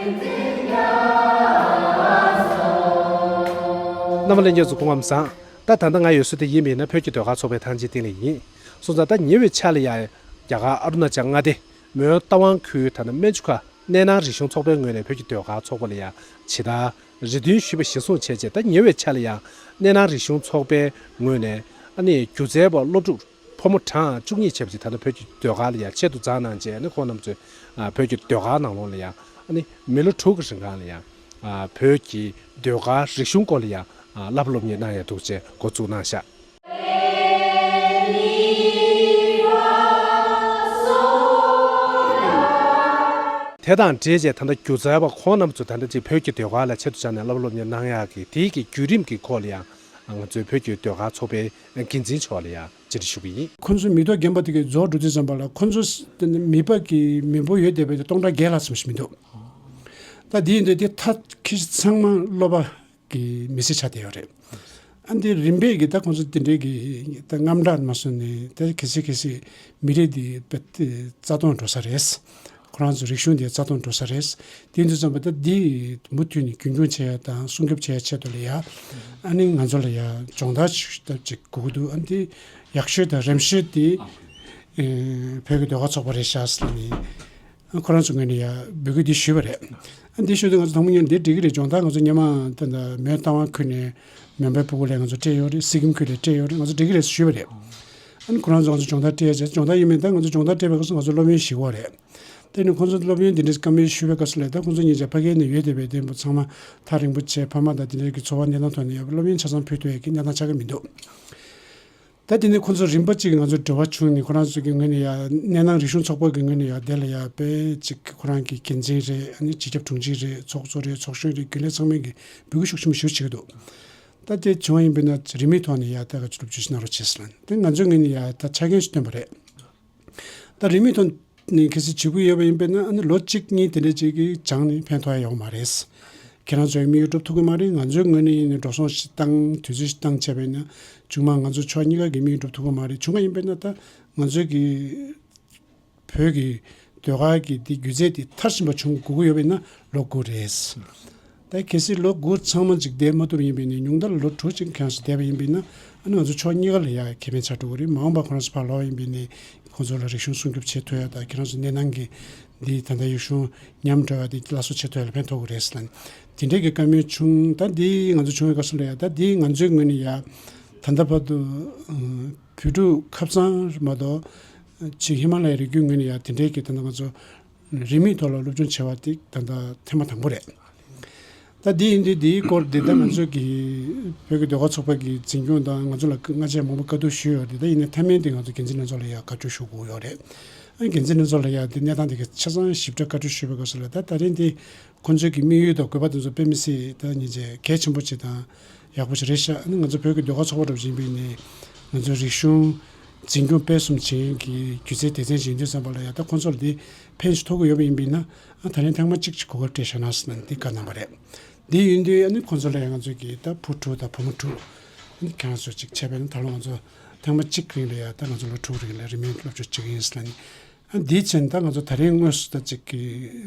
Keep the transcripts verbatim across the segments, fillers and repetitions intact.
རྣམ་པ་ལྷན་རྒྱས་ཚོ་སྐུ་ཁམས་བཟང་། ད་ད་ལྟ་ང་ཡོད་ས་དེ་ཡིན་པས་ན་བོད་ཀྱི་ཟློས་གར་ཚོགས་པའི་ཐང་ཆེན་སྟེང་ལ་ཡིན། སོང་ཙང་ད་ཉེ་བའི་ཆར་ལ་ཡང་རྒྱ་གར་ཨ་རུ་ན་ཅལ་མངའ་སྡེ་མོན་རྟ་དབང་ཁུལ་ད་ནི་སྨན་ཆུ་ཁ་གནས་ནང་རིག་གཞུང་ཚོགས་པའི་ངོས་ནས་བོད་ཀྱི་ཟློས་གར་ཚོགས་པ་ལ་ཡང་ཇི་ལྟར་རེ་འདུན་ཞུས་པ་གཞིར་བཟུང་བྱས་རྗེས། ད་ཉེ་བའི་ཆར་ལ་ཡང་གནས་ནང་རིག་གཞུང་ཚོགས་པའི་ངོས་ནས་ཨ་ནི་སྒྱུ་རྩལ་པ་སློབ་ཕྲུག་ཕོ་མོ་གྲངས་བཅུ་གཉིས་བྱས་པ་ཅིག་ད་ལྟ་བོད་ཀྱི་ཟློས་གར་ལ་ཡང་ཆེད་དུ་བརྫངས་གནང་རྗེས། ཨ་ནི་ཁོང་རྣམ་ཚོས་ཨ་བོད་ཀྱི་ཟློས་གར་ནང་ལོགས་ལ་ཡང་ཨ་ནི་མི་ལོ་དྲུག་གི་རིང་གང་ལ་ཡང་ཨ་བོད་ཀྱི་ཟློས་གར་རིག་གཞུང་སྐོར་ལ་ཡང་ཨ་བསླབ་པ་སློབ་གཉེར་གནང་ཡ་འདུག་ཅེས་འགོ་བཙུགས་གནང་ཤག་དེ་དང་འབྲེལ་བྱས་ད་ལྟ་སྒྱུ་རྩལ་པ་ཁོང་རྣམ་ཚོས་ད་ལྟ་ཅིག་བོད་ཀྱི་ཟློས་གར་ལ་ཆེད་དུ་བཞག་ནས་བསླབ་པ་སློབ་གཉེར་གནང་ཡག་གི་དེའི་གི་བརྒྱུད་རིམ་གྱི་སྐོར་ལ་ཡང་ང་ཚོའི་བོད་ཀྱི་ཟློས་གར་ཚོགས་པའི་འགན་འཛིན་མཆོག་ལ་ཡང་བཅར་འདྲི་ཞུ་གི་ཡིན། ཁོང་ཚོའི་མི་ཐོག་རྒན་པ་དེ་གའི་རྫོགས་འགྲོ་དུས་ཙམ་པ་ལ་ཁོང་ཚོ་མི་པ་གི་མི་འབོར་ཡོད་བསྡད་པའི་སྟོང་ཕྲག་བརྒྱད་ལྷག་ཙམ་ཞིག་མི་འདུག་ད་འདི་ཡིན་དུས་དེ་མཐའ་ཁེ་ཚང་མ་སློབ་པ་གི་མི་སེར་ཆགས་བསྡད་ཡོད་རེད། ཨ་འདི་རིམ་པས་ཀྱི་ད་ཁོང་ཚོ་དེ་འདྲའི་གི་ད་དངངས་སྐྲག་མ་བཟོ་ནས། ད་གལ་སྲིད་གལ་སྲིད་མི་རིགས་འདི་རྩ་སྟོངས་འགྲོ་ས་རེད། ཁོ་རང་ཚོ་རིག་གཞུང་འདི་རྩ་སྟོངས་འགྲོ་ས་རེད། དེ་འདུག་ཙམ་པ་ད་འདི་མུ་མཐུད་ནས་རྒྱུན་འཁྱོངས་བྱེད་ཡ་དང་སྲུང་སྐྱོབ་བྱེད་ཡ་ཆེད་དུ་ལ་ཡ། ཨ་ནི་ང་ཚོ་ལ་ཡ་སྦྱོང་བརྡར་ཞིག་ད་ཅིག་དགོས་ཀྱི་འདུག་ཨ་འདི་ཡག་ཤོས་དང་རིམ་ཤོས་དེ་ཨ་བོད་ཀྱི་ཟློས་གར་ཚོགས་པ་རེད་ཤག་ཟེར་ནས། ཁོ་རང་ཚོ་ངོས་ནས་ཡ་འབོད་སྐུལ་འདི་ཞུས་པ་རེད། ཨ་འདི་ཞུས་དུས་ང་ཚོ་དང་པོ་ཉིད་འདི་འགྲིག་གི་རེད། སྦྱོང་བརྡར་ང་ཚོ་སྔོན་མ་ད་ལྟ་མོན་རྟ་དབང་ཁུལ་ནས་མོན་པའི་སྤུ་གུ་ལ་ང་ཚོ་སྤྲད་ཡོད་རེད། སི་ཀིམ་ཁུལ་ལ་སྤྲད་ཡོད་རེད། ང་ཚོ་འགྲིག་གི་རེད་ཞུས་པ་རེད། ཨ་ནི་ཁོ་རང་ཚོ་ང་ཚོ་སྦྱོང་བརྡར་སྤྲད་ཡ་བྱས། སྦྱོང་བརྡར་ཡིན་མིན་ད་ང་ཚོ་སྦྱོང་བརྡར་སྤྲད་པའི་སྐབས་སུ་ང་ཚོ་སློབ་ཡོན་ཞུ་གི་ཡོད་རེད། དེ་ནི་ཁོང་ཚོ་སློབ་ཡོན་འདི་འདྲའི་བཀའ་མོལ་ཞུས་པའི་སྐབས་སུ་ལ་ད་ཁོང་ཚོ་གཉིས་ཀྱང་ཕ་གིར་ནས་ཡོད་བསྡད་པའི་དེ་ཚང་མ་ཐག་རིང་པོ་བྱས། ཕ་མ་དང་དེ་འདྲའི་གི་འཚོ་བ་གནས་སྟངས་ཐོག་ནས་ཡོད་པའི་སློབ་ཡོན་ཆ་ཚང་ཕུལ་ཐུབ་ཡ་གི་གནས་སྟངས་ཆགས་ཀྱི་མི་འདུག་ད་དེ་ནས་ཁོང་ཚོ་རིམ་པ་གཅིག་ང་ཚོ་འབྲེལ་བ་བྱུང་ནས། ཁོ་རང་ཚོ་གི་ངོས་ནས་ཡ་གནས་ནང་རིག་གཞུང་ཚོགས་པ་གི་ངོས་ནས་ཡ་དེ་ལ་ཡ་དཔེ་གཅིག་ཁོ་རང་གི་འགན་འཛིན་རེད། ཨ་ནི་སྤྱི་ཁྱབ་དྲུང་ཆེ་རེད། ཚོགས་གཙོ་རེད། ཚོགས་གཞོན་རེད། རྒྱུན་ལས་ཚང་མས་ཀྱི་འབོད་སྐུལ་ཤུགས་ཆེན་པོ་ཞིག་བྱེད་ཀྱི་འདུག་ད་དེ་བྱུང་བ་ཡིན་པས་ན་རིན་མེད་ཐོག་ནས་ཡ་ད་ག་ཅི་སློབ་སྦྱོང་ཞིག་གནང་རོགས་བྱེད་ཟེར་ལབ་ནས། དེ་ང་ཚོའི་ངོས་ནས་ཡ་ད་ཆ་རྐྱེན་ཞིག་བཏོན་པ་རེད། ད་རིན་མེད་ཐོག་ནས་གལ་སྲིད་བྱེད་དགོས་ཡོད་པ་ཡིན་པས་ན། ཨ་ནི་ལོ་གཅིག་གཉིས་དེ་འདྲ་ཅིག་གི་སྦྱངས་ནས་ཕན་ཐོགས་ཡ་ཡོད་མ་རེད། ཁྱེད་རང་ཚོའི་དམིགས་ཡུལ་འགྲུབ་ཐུབ་ཀྱི་མ་རེད། ང་ཚོའི་ངོས་ནས་ཡིན་ནའི་འགྲོ་སོང་ཞིག་བཏང་། དུས་ཚོད་ཞིག་བཏང་བྱས་པས་ན་ཆུང་མ་ང་ཚོ་ཕྱོགས་གཉིས་ཀ་གི་དམིགས་ཡུལ་འགྲུབ་ཐུབ་ཀྱི་མ་རེད། བྱུང་བ་ཡིན་པས་ན་ད་ང་ཚོའི་གི་བོད་ཀྱི་ཟློས་གར་གྱི་འདི་སྒྱུ་རྩལ་འདི་མཐར་ཕྱིན་པ་བྱུང་དགོས་ཀྱི་ཡོད་པས་ན་ལོ་དགུ་རེད། ད་གལ་སྲིད་ལོ་དགུ་ཚང་མ་ཅིག་བསྡད་མ་ཐུབ་པ་ཡིན་པས་ནི། ཉུང་མཐར་ལོ་དྲུག་ཅིག་ཁྱེད་རང་ཚོ་བསྡད་པ་ཡིན་པས་ན། ཨ་ནི་ང་ཚོ་ཕྱོགས་གཉིས་ཀ་ལ་ཡ་ཁེ་ཕན་ཆགས་འགྲོ་གི་རེད། མ་འོངས་པ་ཁོ་རང་ཚོ་ཕར་ལོག་ཡིན་པས་ནི་ཁོང་ཚོ་ལ་རིག་གཞུང་སྲུང་སྐྱོབ་བྱེད་ཐུབ་ཡ་དང་། ཁྱེད་རང་ཚོ་གནས་ནང་གི་འདི་ད་ལྟ་ཡུལ་གཞུང་ཉམས་འགྲོ་བ་འདི་སླར་གསོ་བྱེད་ཐུབ་ཡ་ལ་ཕན་ཐོགས་ཀྱི་རེད་ཟེར་ལབ་ནས། དེ་འདྲའི་གི་བཀའ་མོལ་བྱུང་། ད་འདི་ང་ཚོ་བྱུང་བའི་སྐབས་སུ་ལ་ཡ། ད་འདི་ང་ཚོའི་ངོས་ནས་ཡ་ད་ལྟ་བར་དུ་ཨ་བོད་ཕྲུག་ཁ་སང་མ་གཏོགས་ཅིག་ཧི་མ་ལ་ཡའི་རི་རྒྱུད་ངོས་ནས་ཡ་དེ་འདྲའི་གི་ད་ལྟ་ང་ཚོ་རིན་མེད་ཐོག་ལ་སློབ་སྦྱོང་བྱས་པ་དེ་ད་ལྟ་ཐེངས་མ་དང་པོ་རེད། ད་འདི་ཡིན་དུས་འདིའི་སྐོར་འདི་ད་ང་ཚོ་གི་བོད་ཀྱི་ཟློས་གར་ཚོགས་པ་གི་འཛིན་སྐྱོང་དང་ང་ཚོ་ལ་སྔ་རྗེས་མང་པོ་བཀའ་བསྡུར་ཞུས་ཡོད་རེད། ད་ཡིན་ནའི་མཐའ་མའི་འདི་ང་ཚོ་འགན་འཛིན་ལྷན་ཚོགས་ལ་ཡ་བཀའ་འཁྲོལ་ཞུ་དགོས་ཡོད་རེད། ཨ་འགན་འཛིན་ལྷན་ཚོགས་ལ་ཡ་འདི་གནས་སྟངས་འདི་གི་ཆ་ཚང་ཞིབ་ཕྲ་བཀའ་འཁྲོལ་ཞུས་པའི་སྐབས་སུ་ལ། ད་ད་རིང་འདི་ཁོང་ཚོའི་གི་དམིགས་ཡུལ་དང་དགོས་པ་དེ་ཚོ་དཔེ་མི་སྲིད་ད་སྙིང་རྗེ་གལ་ཆེན་པོ་ཅིག་དང་ཡག་པོ་ཞིག་རེད་ཤག་ཨ་ནི་ང་ཚོ་བོད་ཀྱི་ཟློས་གར་ཚོགས་པ་འདྲ་པོ་ཡིན་པས་ནི། ང་ཚོའི་རིག་གཞུང་འཛིན་སྐྱོང་སྤེལ་གསུམ་བྱེད་མཁན་གྱི་སྒྱུ་རྩལ་སྡེ་ཚན་ཞིག་ཡིན་དུས་ཙམ་པ་ལ་ཡ། ད་ཁོང་ཚོ་ལ་འདི་ཕན་ཞིག་ཐོགས་ཀྱི་ཡོད་པ་ཡིན་པས་ན། ཨ་ད་རིང་ཐེངས་མ་གཅིག་ཅིག་གོ་སྐབས་སྤྲད་བཞག་ན་ཟེར་ནས་འདི་བཀའ་གནང་བ་རེད། འདི་ཡིན་དུས་ཨ་ནི་ཁོང་ཚོ་ལ་ཡ་ང་ཚོ་གི་ད་བུ་དྲུག་དང་བུ་མོ་དྲུག་ཨ་ནི་ཁྱེད་རང་ཚོ་ཅིག་བྱས་པས་ན། ད་ལོ་ང་ཚོ་ཐེངས་མ་གཅིག་རིང་ལ་ཡ། ད་ང་ཚོ་ལོ་དྲུག་རིང་ལ་རིན་མེད་སློབ་སྦྱོང་བྱེད་ཀྱི་ཡིན་ཟེར་ནས། ཨ་འདིའི་ཚེ་ད་ང་ཚོ་ད་རིང་དངོས་སུ་ད་ཅིག་གི་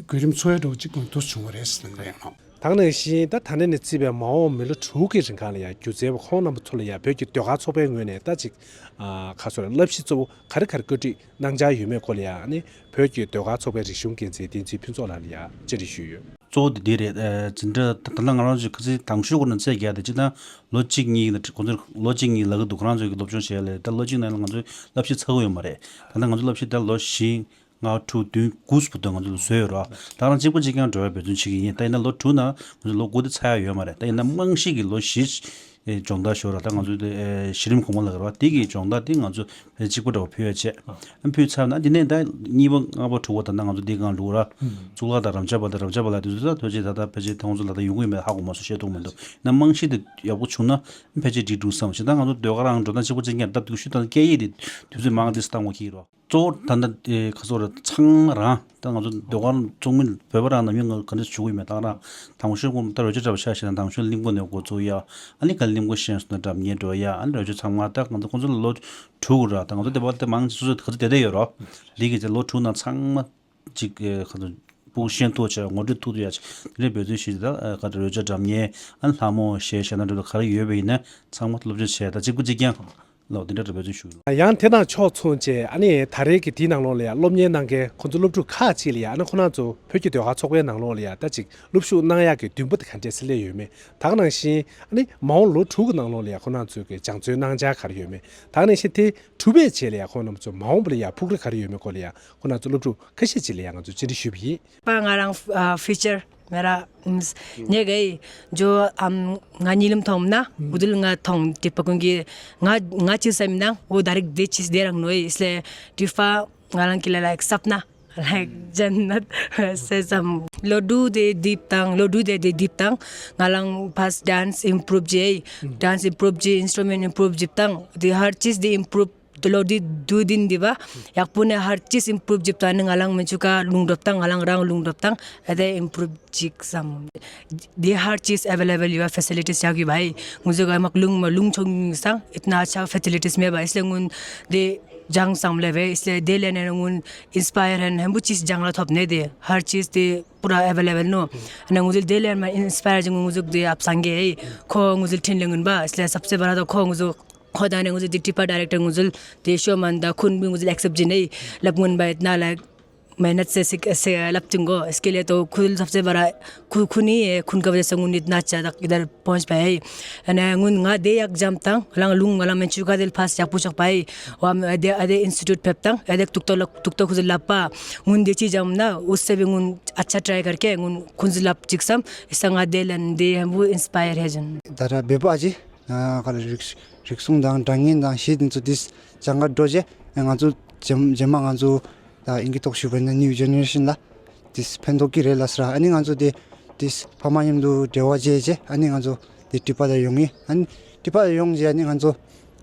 བརྒྱུད་རིམ་ཚོགས་ཡ་འདྲ་པོ་ཅིག་ང་ཚོ་བྱུང་བ་རེད་ཟེར་ནས་ཡང་། ད་ག་ནང་བཞིན་ད་ད་ནས་ནས་བརྩིས་པའི་མ་འོངས་མི་ལོ་དྲུག་གི་རིང་གང་ལ་ཡང་སྒྱུ་རྩལ་པ་ཁོང་རྣམ་པ་ཚོ་ལ་ཡང་བོད་ཀྱི་ཟློས་གར་ཚོགས་པའི་ངོས་ནས་ད་ཅིག་ཨ་ཁ་སོ་ར་བསླབ་གཞི་གཙོ་བོ་ག་རེ་ག་རེ་བཀོད་སྒྲིག་གནང་འཆར་ཡོད་མེད་སྐོར་ལ་ཡང་ནི་བོད་ཀྱི་ཟློས་གར་ཚོགས་པའི་རིག་གཞུང་འགན་འཛིན་བསྟན་འཛིན་ཕུན་ཚོགས་ལགས་ལ་ཡང་བཅར་འདྲི་ཞུས་ཡོད། གཙོ་བོ་དེ་འདི་རེད། ཨ་འཛིན་གྲྭ་ད་ད་ལྟ་ང་རང་ཚོའི་ཁ་སང་དང་ཤོས་སྐོར་ནས་བཙལ་རྒྱག་དེ་སྤྱིར་བཏང་ལོ་གཅིག་གཉིས་ལ་ཁོང་ཚོས་ལོ་གཅིག་གཉིས་ལབ་ཀྱི་འདུག་ཁོ་རང་ཚོས་ཀྱི་སློབ་སྦྱོང་བྱས་ལས། ད་ལོ་གཅིག་ནང་ལ་ང་ཚོའི་བསླབ་གཞི་ཚར་གྱི་ཡོད་མ་རེད། ད་ལྟ་ང་ཚོའི་བསླབ་གཞི་ད་ལོ་བཞི། ལྔ་དྲུག་བདུན་དགུ་བར་དུ་ང་ཚོ་ལ་བཟོས་ཡོད་རེད། ད་རང་གཅིག་པ་གཅིག་རྐྱང་འགྲོ་བའི་འབད་བརྩོན་བྱེད་ཀྱི་ཡིན། ད་ཡིན་ན་ལོ་དྲུག་ནང་ང་ཚོ་ལོ་དགུ་དེ་ཚར་ཡ་ཡོད་མ་རེད། ད་ཡིན་ན་རྨང་གཞི་གི་ལོ་བཞི་ཨེ་སྦྱོང་བརྡར་ཞུ་ར། ད་ང་ཚོ་དེ་ཨེ་གཞི་རིམ་གོང་མ་ལ་རེད་བ། དེ་གི་སྦྱོང་བརྡར་དེ་ང་ཚོ་ཕལ་ཆེར་གཅིག་པ་འདྲ་བོ་ཕུལ་ཡ་བྱས། ཨ་ཕུལ་ཚར་ན་དེ་ནས་ད་གཉིས་པ་ལྔ་པ་དྲུག་པ་ད་ལྟ་ང་ཚོ་འདི་སྒང་བླུགས་ར། གཙུག་ལག་དང་རབ་འབྱམས་པ་དང་། རབ་འབྱམས་པ་ལ་དེ་ཚོ་ད་ཕལ་ཆེར་ད་ལྟ་ཕལ་ཆེར་ཁོང་ཚོ་ལ་ད་ཡོང་གི་ཡོད་མེད་ཧ་གོ་མ་སོང་། ཤེས་རྟོགས་མི་འདུག་ཡིན་ན་རྨང་གཞི་དེ་ཡག་པོ་བྱུང་ན་ཕལ་ཆེར་འགྲིག་འགྲོ་བསམ། བྱས་ཙང་ང་ཚོ་ཟློས་གར་རང་འགྲོ་སྟངས་གཅིག་པ་གཅིག་རྐྱང་སྟབས་བདེ་ཤོས་དང་། སྐད་ཡིག་དེ་དུས་ཚོད་མང་དེ་བཏང་བ་གི་རོགས། གཙོ་བོ་ད་ལྟ་ཨེ་ཁ་སོ་ར་ཚང་མ་རང་ད་ང་ཚོ་ཟློས་གར་ཚོགས་མི་བོད་པ་རང་ནམ་རྒྱུན་ང་ག་འདྲ་བྱུང་གི་མེད། ད་རང་དང་ཤོས་ཀོ་ད་རོལ་ཆ་འདྲ་པོ་ཤ་ཤེས་ན་དང་ཤོས་གླིང་སྐོར་ནས་འགོ་བཙུགས་ཡ། ཨ་ནི་ག་གླིང་སྐོར་ཤེས་སོང་ན་འགྲམ་ཉེ་འགྲོ་ཡ། ཨ་ནི་རོལ་ཆ་ཚང་མ་ད་ང་ཚོ་ཁོང་ཚོ་ལ་ལོ་དྲུག་ར། ད་ང་ཚོ་དེ་བར་དེ་མང་ཆེ་སོ་སོ་ག་ཚོད་བསྡད་བསྡད་ཡོད་རོགས། ལིག་གི་ཚེ་ལོ་དྲུག་ནང་ཚང་མ་ཅིག་ཨེ་ཁ་ཚོ་ ཕྲུ་གུ་ཤེས་རྟོགས་བྱས་ངོ་སྤྲོད་ཐུབ་ཐུབ་ཡ་ཅིག་དེ་འདྲའི་འབད་བརྩོན་ཞུས་ཏེ། ད་ག་རེ་རོལ་ཆ་སྒྲ་སྙན་ཨ་ནི་ལྷ་མོ་གཞས་གཞས་སྣ་འདྲ་འདྲ་ག་རེ་ཡོད་པ་ཡིན་ན་ཚང་མ་སློབ་སྦྱོང་བྱས། ད་གཅིག་པུ་གཅིག་རྐྱང་ལོ་དེ་འདྲ་འབད་བརྩོན་ཞུ་གི་ཡོད། ཡང་དེ་དང་ཕྱོགས་མཚུངས་བྱས་ཨ་ནི་ད་རེས་ཀྱི་དེའི་ནང་ལོགས་ལ་ཡ་སློབ་གཉེར་གནང་མཁན་ཁོང་ཚོ་སློབ་ཕྲུག་ཁག་ཅིག་ལ་ཡ་ཨ་ནི་ཁོ་རང་ཚོ་བོད་ཀྱི་ཟློས་གར་ཚོགས་པའི་ནང་ལོགས་ལ་ཡ་ད་ཅིག་སློབ་ཞུགས་གནང་ཡག་གི་འདུན་པ་དེ་ག་འདྲས་སེ་སླེབས་ཡོད་མེད། ད་ག་ནང་བཞིན་ཨ་ནི་མ་འོངས་ལོ་དྲུག་གི་ནང་ལོགས་ལ་ཡ་ཁོ་རང་ཚོས་ཀྱི་སྦྱང་བརྩོན་གནང་འཆར་ག་རེ་ཡོད་མེད། ད་ག་ནང་བཞིན་དེ་གྲུབ་པའི་རྗེས་ལ་ཡ་ཁོང་རྣམ་ཚོ་མ་འོངས་པ་ལ་ཡ་ཕུགས་རེ་ག་རེ་ཡོད་མེད་སྐོར་ལ་ཡ་ཁོང་རྣམ་ཚོ་སློབ་ཕྲུག་ཁ་ཤས་ཅིག་ལ་ཡ་ང་ཚོས་བཅར་འདྲི་ཞུས་པ་ཡིན། པ་ང་རང་ཨ་ཕི་ཅར་མེ་ར་ཉེ་གི་ཇོ་ཨམ་ང་ཉི་ལམ་ཐོང་ན་འུ་དུལ་ང་ཐོང་ཏི་པ་ཀུན་གི་ང་ང་ཅི་སམ་ན་འོ་ད་རིག་དེ་ཅིས་དེ་རང་ནོ་ཨི་སླེ་ཏི་ཕ་ང་རང་གི་ལ་ལ་སབ་ན་ལ་ཇན་ནད་སེ་སམ་ལོ་དུ་དེ་དིབ་དང་ལོ་དུ་དེ་དེ་དིབ་དང་ང་རང་ཕ་སི་ཌན་སི་ཨིམ་པུ་རུབ་ཇེ་ཌན་སི་ཨིམ་པུ་རུབ་ཇེ་ཨིན་སི་ཊུ་མེན་ཊི་ཨིམ་པུ་རུབ་ཇིབ་དང་དེ་ཧར་ཅིས་དེ་ཨིམ་པུ་རུབ་དུ་ལོ་དུ་དུ་དིན་དི་བ་ཡག་པོ་ནས་ཧར་ཅིས་ཨིམ་པུ་རུབ་ཇིབ་དང་ནི་ང་རང་མི་ཆུ་ཀ་ལུང་འགྲོབ་དང་ང་རང་རང་ལུང་འགྲོབ་དང་ཨ་དེ་ཨིམ་པུ་རུབ་ཅིག་སམ། དེ་ཧར་ཅིས་ཨེ་ཝེ་ལེ་བལ་ཡོད་ཕེ་སི་ལི་ཊིས་ཡག་ཡོད་བ་ཨི་ངུ་ཟུ་ག་མག་ལུང་མ་ལུང་ཆོང་སང་ཨི་ཏི་ན་ཆ་ཕེ་སི་ལི་ཊིས་མེད་བ་ཨི་སླེ་ངུན་དེ་ཇང་སམ་ལེ་བེ་ཨི་སླེ་དེ་ལེ་ནེ་ངུན་ཨིན་སི་པ་ཡར་ཧན་ཧན་བུ་ཅིས་ཇང་ལ་ཐོབ་ནེ་དེ་ཧར་ཅིས་དེ་པུ་ར་ཨེ་ཝེ་ལེ་བལ་ནོ། ཨ་ན་ངུ་ཟུ་དེ་ལེ་མ་ཨིན་སི་པ་ཡར་ཇི་ངུ་ཟུ་དེ་ཨབ་སང་གེ་ཨི་ཁོ་ངུ་ཟུ་ཐིན་ལེ་ངུན་བ་ཨི་སླེ་སབ་སེ་བ་ར་ད་ཁོ་ངུ་ཟུ་ཁོ་ད་ནེ་ངུ་ཟུ་དེ་ཏི་པ་ཌའི་རེག་ཊར་ངུ་ཟུ་དེ་ཤོ་མན་ད་ཁུན་བི་ངུ་ཟུ་ཨེག་སེབ་ཇི་ནེ་ལབ་ངུན་བ་ཨི་ཏི་ན་ལ། མེ་ནད་སེ་སི་སེ་ལབ་ཅིང་གོ་སྐེ་ལེ་ཏོ་ཁུལ་ཚབ་སེ་བ་ར་ཁུ་ཁུ་ནི་ཁུན་ཀ་བ་སེ་ངུན་ནི་ན་ཅ་དག་ཨི་དར་པོན་པ་ཨི། ཨ་ནེ་ངུན་ང་དེ་ཡག་ཇམ་དང་ལང་ལུང་ང་ལང་མེན་ཆུ་ཀ་དེ་ཕ་སི་ཡག་པོ་ཆོག་པ་ཨི། བ་མེ་ཨ་དེ་ཨ་དེ་ཨིན་སི་ཊི་ཊུཊ་ཕེབས་དང་ཨ་དེ་ཏུག་ཏོ་ལག་ཏུག་ཏོ་ཁུ་ཟི་ལབ་པ་ངུན་དེ་ཅི་ཇམ་ན་ཨུ་སེ་བི་ངུན་ཨ་ཆ་ཏྲའི་ཀར་ཀེ་ངུན་ཁུན་ཟི་ལབ་ཅིག་སམ་ཨི་ས་ང་དེ་ལན་དེ་ཧམ་བུ་ཨིན་སི་པ་ཡར་ཧེ་ཇན། ད་ར་བེ་པ་ཨ་ཅི། ཨ་ག་ལ་རིག་རིག་གཞུང་དང་སྒྲ་སྙན་དང་གཞས་དེ་ཚོ་དེ་སྦྱང་ག་འགྲོ་རྗེས་ང་ཚོ་རྗེས་རྗེས་མ་ང་ཚོ་ད་ཨིན་སྐད་ཐོག་ཞུས་པ་ཡིན་ན་ནིའུ་ཇེ་ནེ་རེ་ཤན་ལ་དེ་ཕན་ཐོགས་ཀྱི་རེད་ལ་ཟེར། ཨ་ནི་ང་ཚོ་དེ་དེ་ཕ་མ་མཉམ་དུ་འབྲེལ་བ་བྱས་རྗེས་ཨ་ནི་ང་ཚོ་དེ་ཊི་པ་ད་ཡོང་ངེས། ཨ་ནི་ཊི་པ་ད་ཡོང་རྗེས་ཨ་ནི་ང་ཚོ་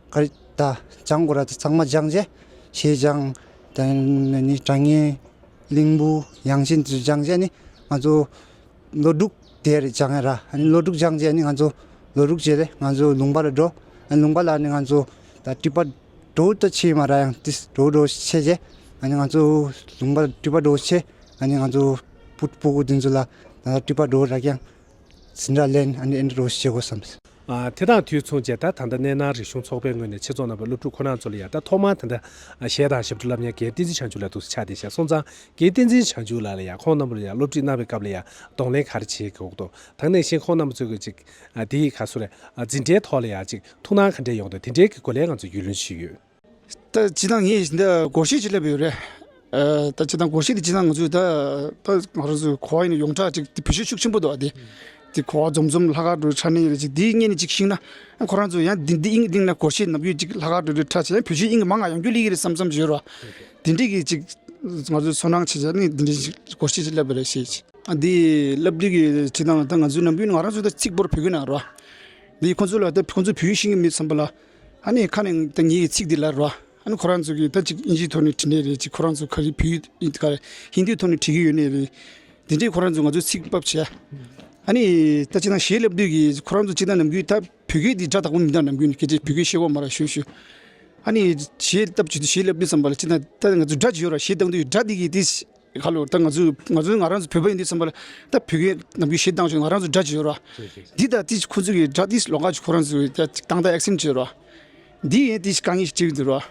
ག་རེ་ད་སྦྱང་དགོས་ར་དེ་ཚང་མ་སྦྱང་རྗེས་གཞས་སྦྱང་ད་ནི་སྒྲ་སྙན་གླིང་བུ་ཡང་ཅིན་དེ་ཚོ་སྦྱང་རྗེས་ཨ་ནི་ང་ཚོ། ལོ་དྲུག་དེར་སྦྱངས་ཡ་ར། ཨ་ནི་ལོ་དྲུག་སྦྱངས་རྗེས་ཨ་ནི་ང་ཚོ་ལོ་དྲུག་རྗེས་ལས་ང་ཚོ་ལུང་པ་ལ་འགྲོ། ཨ་ནི་ལུང་པ་ལ་ཨ་ནི་ང་ཚོ་ད་ཊི་པ་འགྲོ་ད་ཆེ་མ་ར་ཡང་ཏིས་འགྲོ་འགྲོ་ཆེ་རྗེས་ཨ་ནི་ང་ཚོ་ལུང་པ་ཊི་པ་འགྲོ་ཆེ་ཨ་ནི་ང་ཚོ་བུ་ཕྲུག་དེ་ཚོ་ལ་ད་ཊི་པ་འགྲོ་ར་ཀྱང་ཟིན་ར་ལེན་ཨ་ནི་ཨེ་འདྲ་འགྲོ་བྱེད་དགོས་བསམ། ཨ་དེ་དང་དུས་མཚུངས་བྱས་ད་ད་ལྟ་གནས་ནང་རིག་གཞུང་ཚོགས་པའི་ངོས་ནས་ཆེད་ཚོགས་རྣམ་པ་སློབ་ཕྲུག་ཁོ་རང་ཚོ་ལ་ཡང་ད་ཐོག་མར་ད་ལྟ་གཞས་དང་ཞབས་བྲོ་སློབ་གཉེར་འགན་བསྟན་འཛིན་བྱང་ཆུབ་ལགས་འདུག་ཆགས་བསྡད་ཤག་སོང་ཙང་། རྒན་བསྟན་འཛིན་བྱང་ཆུབ་ལགས་ལ་ཡང་ཁོང་རྣམ་པ་ལ་ཡང་སློབ་ཁྲིད་གནང་བའི་སྐབས་ལ་ཡང་གདོང་ལེན་ག་རེ་བྱེད་དགོས་འདུག་ད་ག་ནང་བཞིན་ཁོང་རྣམ་པ་ཚོས་ཀྱི་ཅིག་ཨ་དེ་ཡི་ག་སུ་རེད་ཨ་འཛིན་གྲྭའི་ཐོག་ལ་ཡང་ཅིག་ཐུགས་སྣང་ག་འདྲས་ཡོང་འདུག་དེ་འདྲའི་གི་སྐོར་ལ་ང་ཚོས་རྒྱུས་ལོན་ཞུས་ཡོད། ད་སྤྱིར་བཏང་ངས་འདི་སྒོར་གཞས་ཅིག་སླེབས་ཡོད་རེད། ཨ་ད་སྤྱིར་བཏང་སྒོར་གཞས་དེ་སྤྱིར་བཏང་ང་ཚོས་ད་ད་ང་རང་ཚོའི་གོ་བ་ཡིན་ན་ཡོངས་གྲགས་ཅིག་དེ་བེད་སྤྱོད་ཤུགས་ཆེན་པོ་འདུག་ཨ་དེ། དེ་གོ་བ་འཛོམས་འཛོམས་ལྷག་དཀར་འགྲོ་ཁྲ་ནས་ཡོད་རེད་ཅིག་དེའི་སྔོན་ནས་ཅིག་ཤེས་ན་ཁོ་རང་ཚོ་ཡང་འདི་འདི་དབྱིངས་གཏིང་ན་སྒོར་གཞས་ནམ་རྒྱུན་ཅིག་ལྷག་དཀར་འགྲོ་རེད་ཁྲ་བྱས་ཡང་བེད་སྤྱོད་དབྱིངས་མང་ང་ཡོང་རྒྱུ་ལས་ཀྱི་རེད་བསམ་བསམ་བྱོས་རོགས། དེ་འདྲས་ཀྱི་ཅིག་ང་ཚོའི་ཚོར་སྣང་ཆེ་ཆ་ནི་དེ་འདྲས་ཅིག་སྒོར་གཞས་ཅིག་སླེབས་པ་རེད་ཤེས་ཅིག་ཨ་འདི་སླེབས་དུས་ཀྱི་ཅིག་དང་ད་ང་ཚོའི་ནམ་རྒྱུན་ང་རང་ཚོ་ད་ཚིག་པོར་བོད་སྐད་ནང་རོ། འདི་ཁོ་ཚོ་ལ་ད་ཁོ་ཚོ་བོད་ཡིག་ཤེས་ཀྱི་མེད་བསམ་པ་ལ། ཨ་ནི་ཁ་ནས་ད་ངའི་ཚིག་འདི་ལ་རོ། ཨ་ནི་ཁོ་རང་ཚོ་གིས་ད་ཅིག་ཨིན་ཇིའི་ཐོག་ནས་བྲིས་ནས་རེད་ཅིག་ཁོ་རང་ཚོ་ག་རེ་བོད་ཡིག་ག་རེ་ཧིན་དིའི་ཐོག་ནས་བྲིས་ཀྱི་ཡོད་ནས་རེད། དེ་འདྲས་ཁོ་རང་ཚོ་ང་ཚོ་ཚིག་ཕབ་བྱས། ཨ་ནི་ད་ཅི་ན་གཞས་ལབ་དུས་ཀྱི་ཁོ་རང་ཚོ་ཅི་ན་ནམ་རྒྱུན་ད་བོད་སྐད་འདི་སྒྲ་དག་པོ་མི་འདུག་ནམ་རྒྱུན་སྐད་ཆ་བོད་སྐད་བཤད་གོ་མ་ར་ཞུ་ཞུ། ཨ་ནི་གཞས་ལབ་དུས་གཞས་ལབ་དུས་ཙམ་པ་ལ་ཅི་ན་ད་ང་ཚོ་སྒྲ་ཅིག་ཡོད་ར་གཞས་བཏང་དུས་སྒྲ་འདི་གི་དེ། ཁ་ལོ་ད་ང་ཚོ་ང་ཚོ་ང་རང་ཚོ་བོད་པ་ཡིན་དུས་ཙམ་པ་ལ་ད་བོད་སྐད་ནམ་རྒྱུན་གཞས་བཏང་བྱུང་ང་རང་ཚོ་སྒྲ་ཅིག་ཡོད་ར། འདི་ད་དེ་ཁོ་ཚོ་གི་སྒྲ་དེ་ལོགས་ཀ་ཅིག་ཁོ་རང་ཚོ་ད་ཏང་ད་ཨེག་སེན་ཊི་ཅིག་ཡོད་ར། འདི་ཡིན་དེ་ཞིག་དཀའ་ངལ་ཞིག་འཕྲད་ཀྱི་འདུག་ར།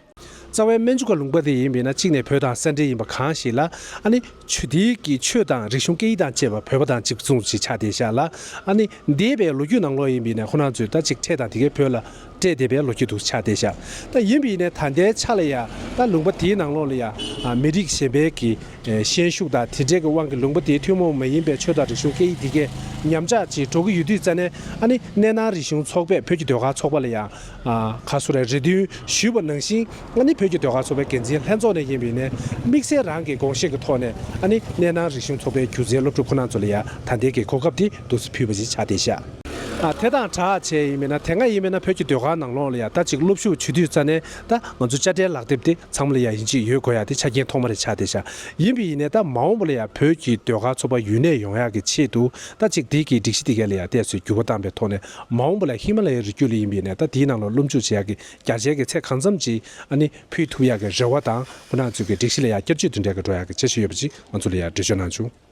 རྩ་བའི་སྨན་ཆུ་ཁ་ལུང་པ་དེ་ཡིན་པས་ན་གཅིག་ནས་བོད་དང་སེ་འབྲེལ་ཡིན་པ་གང་ཞིག་ལ་ཨ་ནི་ཆུ་དེའི་གི་ཆོས་དང་རིག་གཞུང་སྐད་ཡིག་དང་བཅས་པ་བོད་པ་དང་གཅིག་མཚུངས་ཅིག་ཆགས་བསྡད་ཤག་ལ་ཨ་ནི་འདས་པའི་ལོ་རྒྱུས་ནང་ལོགས་ཡིན་པས་ན་ཁོ་རང་ཚོས་ད་ཅིག་འཕྲད་དང་དེ་གའི་བོད་ལ། སྤྲད་བསྡད་པའི་ལོ་རྒྱུས་འདུག་ཆགས་བསྡད་ཤག་ད་ཡིན་པ་ཡིན་ནའི་ད་ལྟའི་ཆ་ལ་ཡ་ད་ལུང་པ་དེའི་ནང་ལོགས་ལ་ཡ་མི་རིགས་གཞན་པའི་གི་ཤན་ཤུགས་དང་དེ་འདྲའི་གི་དབང་གིས་ལུང་པ་དེའི་ཐུན་མོང་མ་ཡིན་པའི་ཆོས་དང་རིག་གཞུང་སྐད་ཡིག་དེ་གའི་ཉམས་ཆག་ཅིག་འགྲོ་གི་ཡོད་དུས་ཙ་ནས་ཨ་ནི་གནས་ནང་རིག་གཞུང་ཚོགས་པས་བོད་ཀྱི་ཟློས་གར་ཚོགས་པ་ལ་ཡ་ག་སུ་རེད་རེ་འདུན་ཞུས་པ་ནང་བཞིན་ཨ་ནི་བོད་ཀྱི་ཟློས་གར་ཚོགས་པའི་འགན་འཛིན་ལྷན་ཚོགས་ནས་ཡིན་པ་ཡིན་ནའི་དམིགས་བསལ་རང་གི་དགོངས་བཞེས་ཀྱི་ཐོག་ནས་ཨ་ནི་གནས་ནང་རིག་གཞུང་ཚོགས་པའི་སྒྱུ་རྩལ་སློབ་ཕྲུག་ཁོ་རང་ཚོ་ལ་ཡ་ད་ལྟའི་གི་གོ་སྐབས་དེ་འདུག་སེ་ཕུལ་བ་ཞིག་ཆགས་བསྡད་ཤག་ཨ་དེ་དང་སྦྲགས་བྱས་ཡིན་མིན་ན་དེ་སྔ་ཡིན་མིན་ན་བོད་ཀྱི་ཟློས་གར་ནང་ལོགས་ལ་ཡ་ད་ཅིག་སློབ་ཞུགས་བྱེད་དུས་ཙ་ནས་ད་ང་ཚོ་དཔྱ་ཁྲལ་ལག་དེབ་དེ་ཚང་མ་ལ་ཡ་ཡིན་གཅིག་ཡོད་དགོས་ཡ་དེ་ཆ་རྐྱེན་ཐོག་མ་རེ་ཆགས་བསྡད་ཤག་ཡིན་པ་ཡིན་ནའི་ད་མ་འོངས་པ་ལ་ཡ་བོད་ཀྱི་ཟློས་གར་ཚོགས་པ་ཡུན་གནས་ཡོང་ཡག་གི་ཆེད་དུ་ད་ཅིག་དེ་གི་སྒྲིག་གཞི་དེ་ག་ལ་ཡ་ཏོག་ཙམ་འགྱུར་བ་བཏང་པའི་ཐོག་ནས་མ་འོངས་པ་ལ་ཧི་མ་ལ་ཡའི་རི་རྒྱུད་ལ་ཡིན་པ་ཡིན་ནའི་ད་དེའི་ནང་ལ་སློབ་འཇུག་བྱེད་ཡག་གི་རྒྱ་ཆེའི་གི་ཚད་གང་འཚམ་ཅིག་ཨ་ནི་ཕུལ་ཐུབ་ཡག་གི་རེ་བ་དང་ཁོ་རང་ཚོའི་གི་སྒྲིག་གཞི་ལ་ཡ་བསྐྱར་བཅོས་དེ་འདྲ་གི་འགྲོ་ཡག་གི་འཆར་གཞི་ཡོད་པ་ཅིག་ང་ཚོ་ལ་ཡ་འགྲེལ་བརྗོད་གནང་བྱུང་།